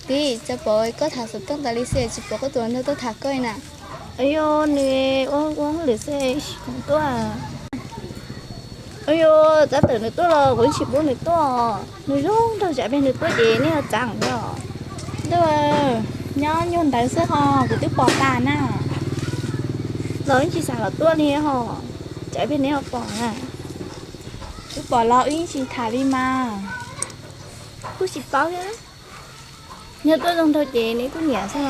Tib, cas pom koj tham xov tooj tas li xwb tsis pom koj tus hluas nraug tuaj tham koj li na? Ayo, nws ua ua hauj lwm xwb tsis khoom tuaj. Ayo, tab tom nws tuaj los kuv tsis pub nws tuaj. Nws zoo nraug, tsam pliag nws tuaj ces nej yuav txav os. Ntuj, nyob nyuag ntawd xwb ho kuv twb pom tas na. Los yeej tsis xav los tuaj li ho, tsam pliag neb ho pom na. Twb pom los wb yeej tsis tham li mas. Kuj tsis paub thiab. Yog tuaj zoo nraug ces neb kuj nyiam xwb.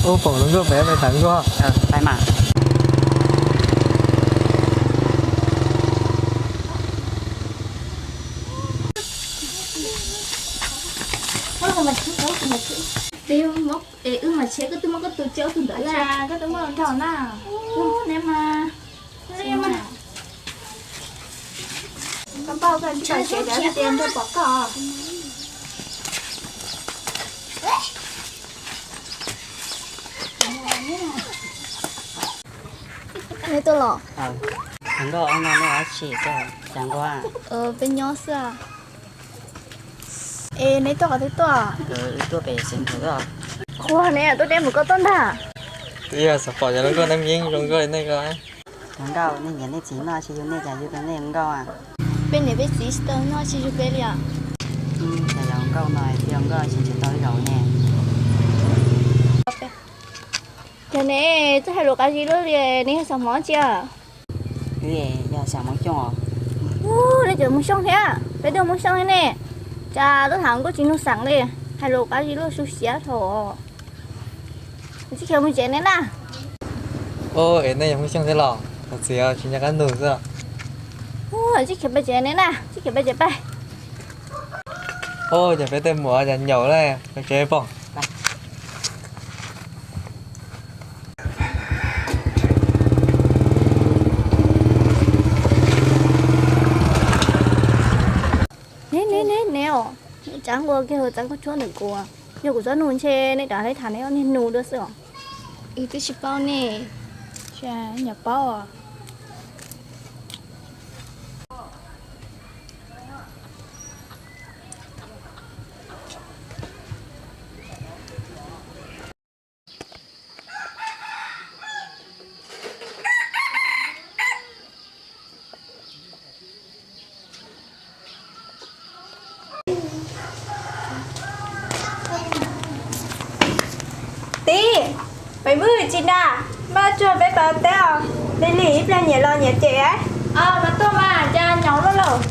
Ub, pom hluas nkauj pem, peb tham nkauj. Wb mas tshev koj twb muab koj tus tsev ua tus ntawd, koj twb muab nrog na. Neb mas, koj npauj koj tsis tau tsev, cov tias nrog pom koj. Neb tuaj los? Nkauj, no nej ua dab tsi, cas nkauj? Peb nyob xwb. Es neb tuaj qhov twg tuaj? Wb tuaj pem Central tuaj. Qhuas, neb tuaj deb mus koj tuaj ntag. Twb yog xav pom cov hluas nkauj neej yeeb zoo nkauj li nej ko. Cov nkauj, nej niam nej txiv noj tsis yug nej cas yug tau nej nkauj a? Peb niam peb txiv tsis tau noj tsis yug peb li os. Cas cov nkauj no thiaj nkauj tsis tsis tau ib zaug ne. Yog ne, txawj hais lus qab zib luaj li, neb yog xeem Hmoob tsi? Wb yog xeem Hmoob Xyooj os. Ub, nej cov Hmoob Xyooj thiab, peb twb Hmoob Xyooj thiab ne. Cas tuaj tham nkauj tsis nug xeem li, hais lus qab zib luaj su siab thaum. Tsis khiav mus tsev neb na. Ub, es nej yog Hmoob Xyooj thiab los? Thov txim, tsis nco qab nug xwb. Ub, tsis khiav pais tsev neb na, tsis khiav pais tsev pais. Ub, cas peb tej muam cas nyaum lawm, pais tsev pom. Ne ne ne ne os, tsav nqua kiag, tsav nqua tshuab ntawm kuv. Yog kuv txhob nug ntshe nej rov qab tham neb ob niag nug dua xwb os. Wb twb tsis paub ne. Nyuam paub os. Tib, peb mus tsis na, maj tsuag peb pab teb os, li lim ib pliag nyiam los nyiam cem. Mas tuaj mas, cas nyaum luaj lawm.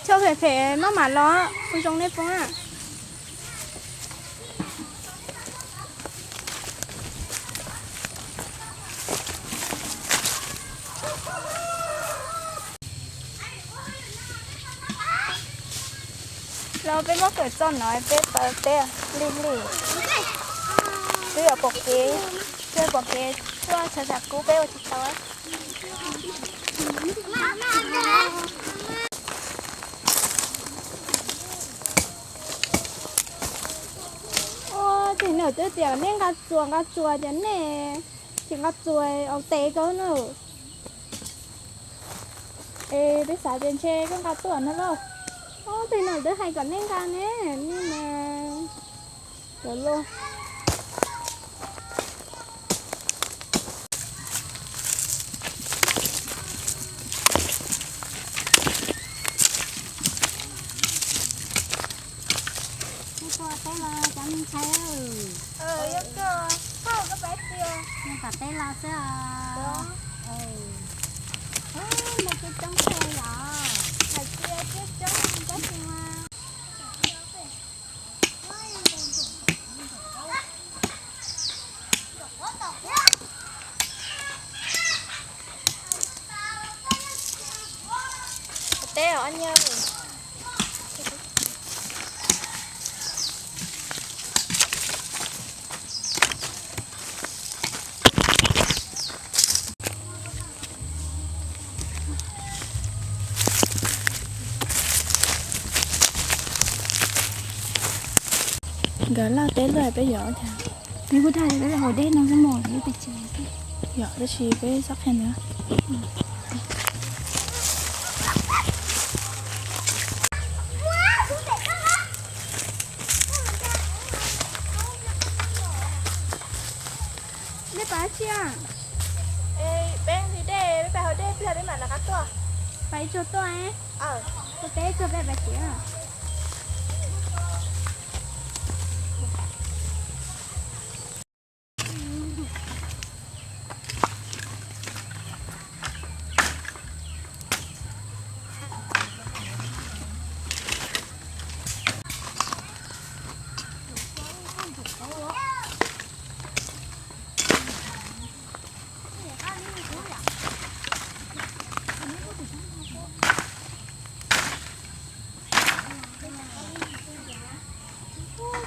Tshuaj phem phem maj mam los, ua zoo nej poob na. Los peb muab kawm txoj no peb taws teb lig lig. Twb yog pom kev, twb yog pom kev tuaj tshav tshav kub peb ua tsis tau. Ua, txiv nam twb tias nej nqa txuas nqa txuas ces nej tsis nqa txuas ua tes ko na. Es peb xav tias ntshe koj nqa tuaj no lauj. Ua, txiv nam twb hais kom nej nqa ne, nej mas cov lauj. Ua teb los cov me ntxhais. Ua kom teb los xwb os. Mus coob coob yom. Hais tias coob coob tab sis mas teb os nyiaj. Nkawd laj teb lawm peb yuav cas. Nws kuj thaij peb haus dej no xwb mas peb pes tsawg xwb. Yog tab sis peb txhob qhia nws. Nej pais tsi? Peb nqhis dej, peb pais haus dej pliag peb mam rov qab tuaj. Pais ib tsuag tuaj, tuaj peb ib tsuag peb pais tsev.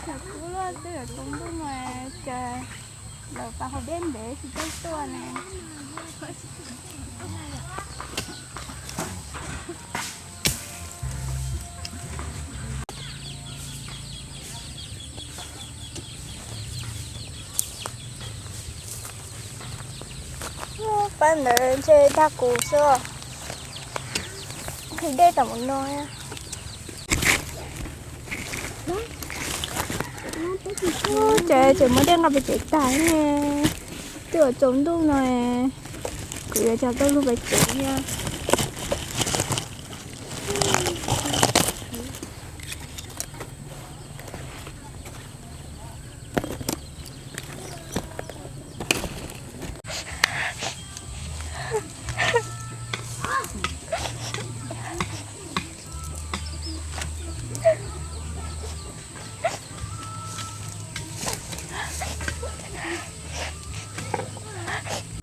Thaum kuv luaj twb yuav tsaus ntuj no ces lawv pais haus dej ntev tsis tau tuaj ne. Pab ntawd ntshe dag kuv xwb. Nqhis dej tom mus no. Ces tseem muab dej nqa pem tsev tag ne. Twb yuav tsaus ntuj no, kuv yuav tsaus ntuj lug pem tsev thiab.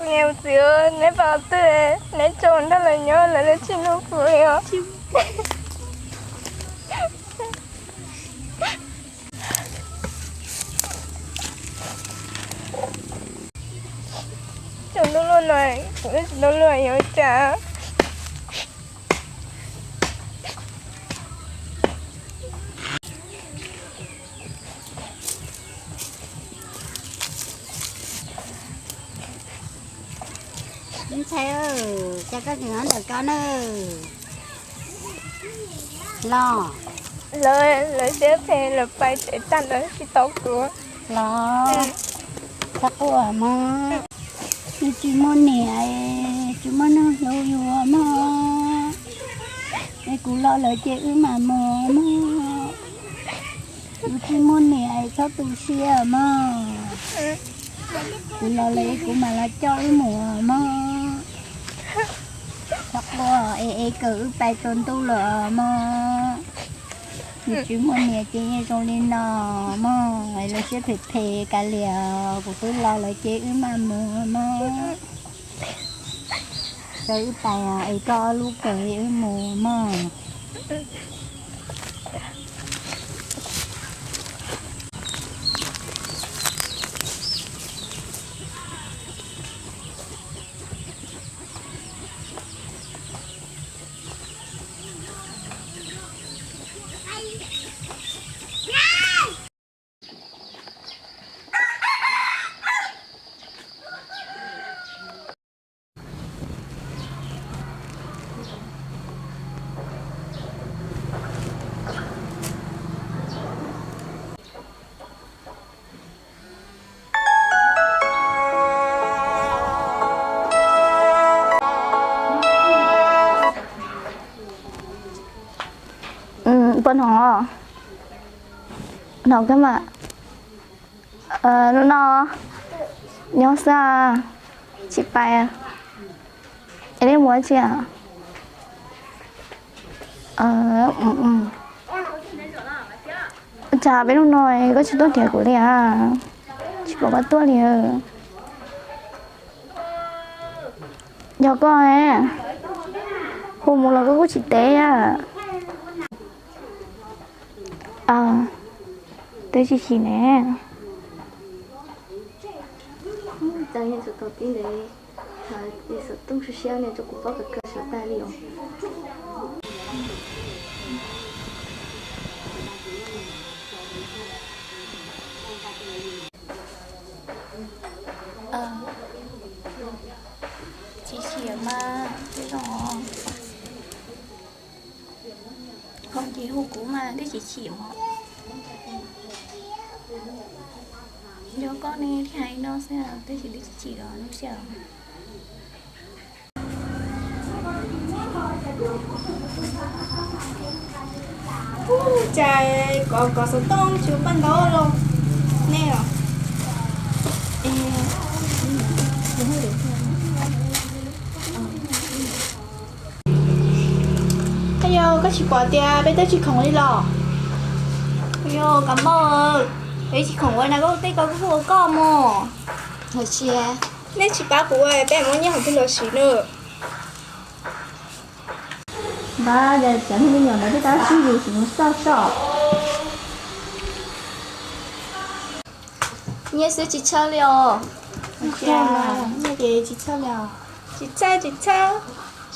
Niam txiv, neb pais twg, neb tso nrog lawv nyob lawv tsis hlub kuv li os. Tsaus ntuj luaj no, kuv tsis tau luag yuav ua cas. Ntxhais, cas koj tseem nyob ntawm ko na? Los, lawv, lawv siab phem lawv pais tsev tag lawv tsis tau kuv. Los, txhob quaj mog. Yus tsis muaj niam, tsis muaj neeg hlub yus mog. Es kuv los lawm ces wb mam mus mog. Yus tsis muaj niam es txhob tu siab mog. Kuv los lawm kuv mam los coj wb mus mog. Txhob quaj es es kawm wb pais tsaus ntuj lawm mog. Yus tsis muaj niam ces yeej zoo li no mog, lawv siab phem phem kav liam, kuv twb los lawm ces wb mam mus mog. Txawm wb pais es koj ob lub kawm wb mus mog. Puas hnov? Hnov kawg mas. Hnub no nyob xwb, tsis pais. Es nej mus dab tsi? Ua cas peb hnub no koj tsis tuaj nrhiav kuv li a? Tsis pom koj tuaj li. Yog koj, hu mus los koj kuj tsis teb. Twb tsis chim ne. Tsis chim mas, tsis zoo. Hom ces hu kuv mas twb tsis chim mog. Yog koj ne thiaj hais no xwb, twb tsis, twb tsis chim los lub sij hawm. Cas kov, kov xov tooj tsis ua paj ntaub los nej os? Yog koj tsis pom tias peb twb tsis khoom li los? Yog Kav Npauj, peb tsis khoom ua na, koj tej ko kuj ua koj mog. Nej tsis pab kuv ua, peb muab nyiaj qhov twg los siv na? Npab, cov me nyuam ntawd twb tab sib yws tsis mus xauj soj. Nyiaj xwb tsis txhawj li os. Nyiaj ces tsis txhawj li os. Tsis txhawj, tsis txhawj.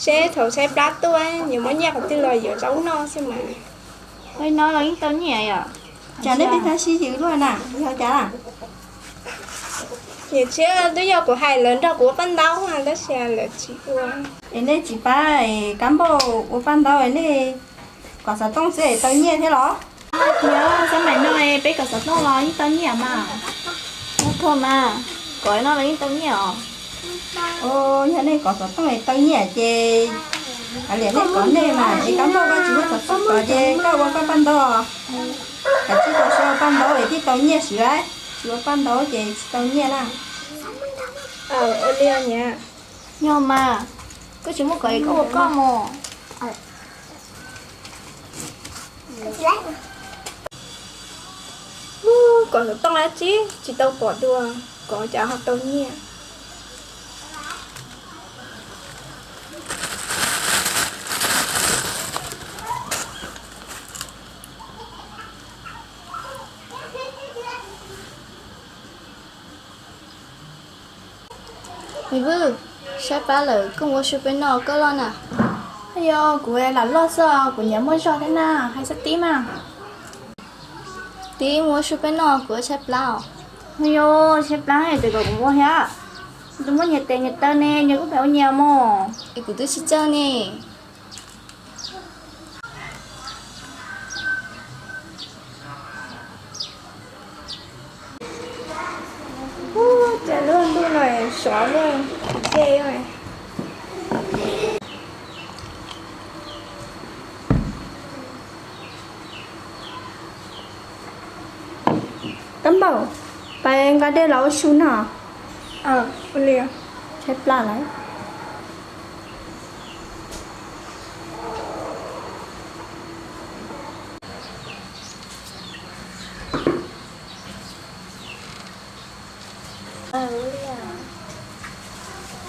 Seb thaum tshaib plab tuaj yuav muab nyiaj qhov twg los yuav zaub noj xwb mas. Ua no los yeej tau nyiaj yom. Cas nej pheej tab sib yws luaj na, yog cas? Niam txiv, twb yog kuv hais lawv nrog kuv ua paj ntaub tab sis lawv tsis ua. Es nej tsis pab Kab Npauj ua paj ntaub, nej kov xov tooj xwb es tau nyiaj thiab los? Yog xab maim no peb kov xov tooj los yeej tau nyiaj mas. Kov no los yeej tau nyiaj os. Yog nej kov xov tooj es tau nyiaj ces hais tias nej kov nej mas, es Kab Npauj koj tsis muaj xov tooj kov ces koj ua koj paj ntaub. Kav tsij kov seb ua paj ntaub es thiaj tau nyiaj siv, tsis ua paj ntaub ces tsis tau nyiaj na. Yog mas, koj tsis muaj kov es koj ua koj mus. Kov xov tooj dab tsi tsis tau pom dua, kov cas ho tau nyiaj. Me Vwj, tshaib plab lawm koj mus ua su peb noj koj loj na. Yog kuv lam loj xwb, kuv nyiam muaj zog thiab na, hais txhob tib mas. Tib mus ua su peb noj, kuv tshaib plab os. Yog tshaib plab es tseem kom kuv mus thiab. Tus muaj nyias tes nyias taw ne, nyias kuj pheej ua nyias mus. Es kuv twb tsis txawj ne. Ub, cas lub ntuj no sov luaj dej. Kab Npauj, pais nqa dej los ua su no. Tshaib plab lawm.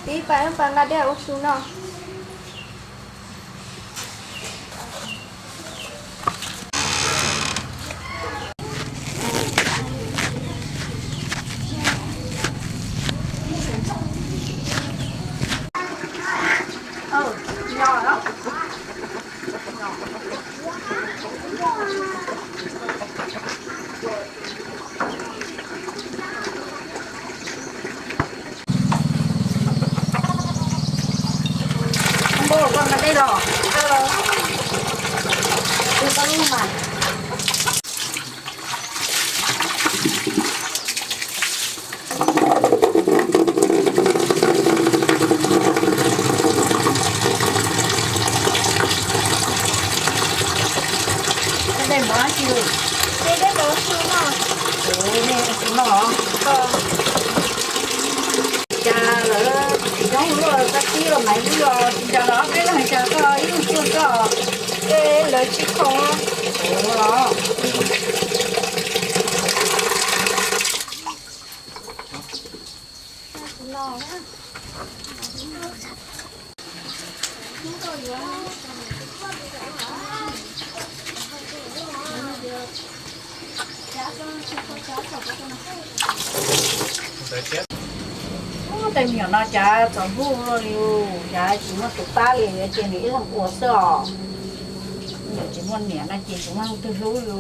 Tib pais, pais nqa dej ua su no. Tej mov dab tsi? Tej dab tsi no? Ua, nej tsis noj los? Cas lawv tsis coob luaj, koj tib los Maiv Vwj os, tsis nco los ob peb leeg, cas koj ib leeg tuaj koj? Tej lawv tsis khoom. Ua los. Ub, tej me nyuam no cas txaus ntuj luaj li, cas tsis muaj tus pab li, ces nws ib leeg ua xwb os. Me nyuam tsis muaj niam no ces tsis muaj leej twg hlub li.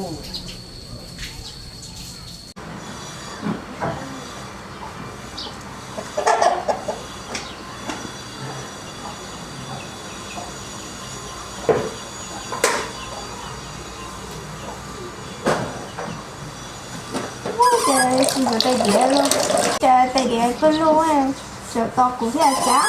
Ua cas tsis ntxuav tais diav los? Cas tais diav kawg lug, tsam tos kuv thiaj cav.